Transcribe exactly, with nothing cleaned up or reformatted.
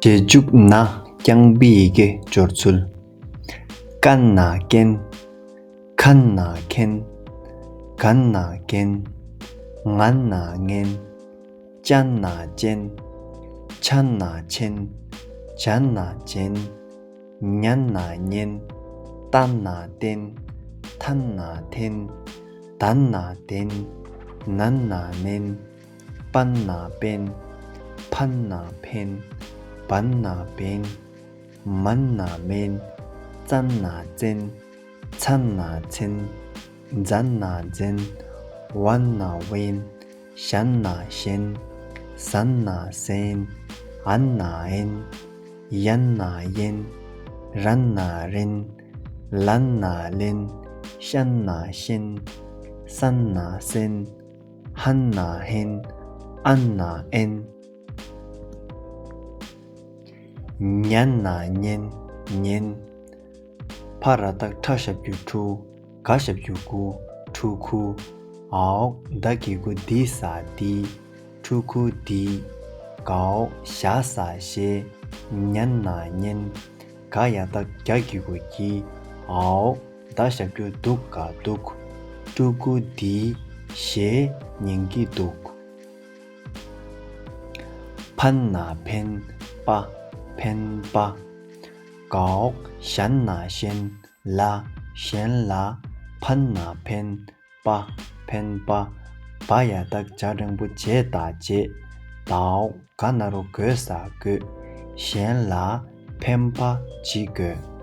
རྗེས་འཇུག་ན་རྐྱང་པའི་ཡི་གེ་སྦྱོར་ཚུལ། ཀ་ན་ཀན། ཁ་ན་ཁེན། ག་ན་གན། ང་ན་ངན། ཅ་ན་ཅན། ཆ་ན་ཆེན། ཇ་ན་ཇན། ཉ་ན་ཉེན། ཏ་ན་ཏེན། ཐ་ན་ཐེན། ད་ན་དེན། ན་ན་ནེན། པ་ན་པེན། ཕ་ན་ཕེན། བ་ན་བེན། མ་ན་མེན། ཙ་ན་ཙེན། ཚ་ན་ཚེན། ཛ་ན་ཛེན། ཝ་ན་ཝེན། ཞ་ན་ཞེན། ཟ་ན་ཟེན། འ་ན་འེན། ཡ་ན་ཡེན། ར་ན་རེན། ལ་ན་ལེན། ཤ་ན་ཤེན། ས་ན་སེན། ཧ་ན་ཧེན། ཨ་ན་ཨེན། ཉ་ན་ཉེན། ཉེན། ཕ་ར་བཏགས་ཕྲ་ཞབས་ཀྱུ་ཕྲུ། ག་ཞབས་ཀྱུ་གུ། ཕྲུ་གུ། འའོ་ད་གི་གུ་དི་ས་དི། ཕྲུ་གུ་དི། གའོ་ཞ་ས་ཞེ། ཉ་ན་ཉེན། ག་ཡ་བཏགས་གྱ་གི་གུ་གྱི། འའོ་ད་ཞབས་ཀྱུ་དུ་ག་དུག། ཕྲུ་གུ་དི་ཞེ་ཉན་གྱི་འདུག། ཕ་ན་ཕེན། པ། ཕེན་པ། གའོ་ཞ་ན་ཞེན། ལ། ཞེན་ལ། ཕ་ན་ཕེན། པ། ཕེན་པ། བ་ཡ་བཏགས་ཇ་འགྲེང་བུ་བྱེ་ད་བྱེད། དའོ་ག་ན་རོ་གོ་ས་གོད། ཞེན་ལ་ཕེན་པ་བྱེད་དགོས།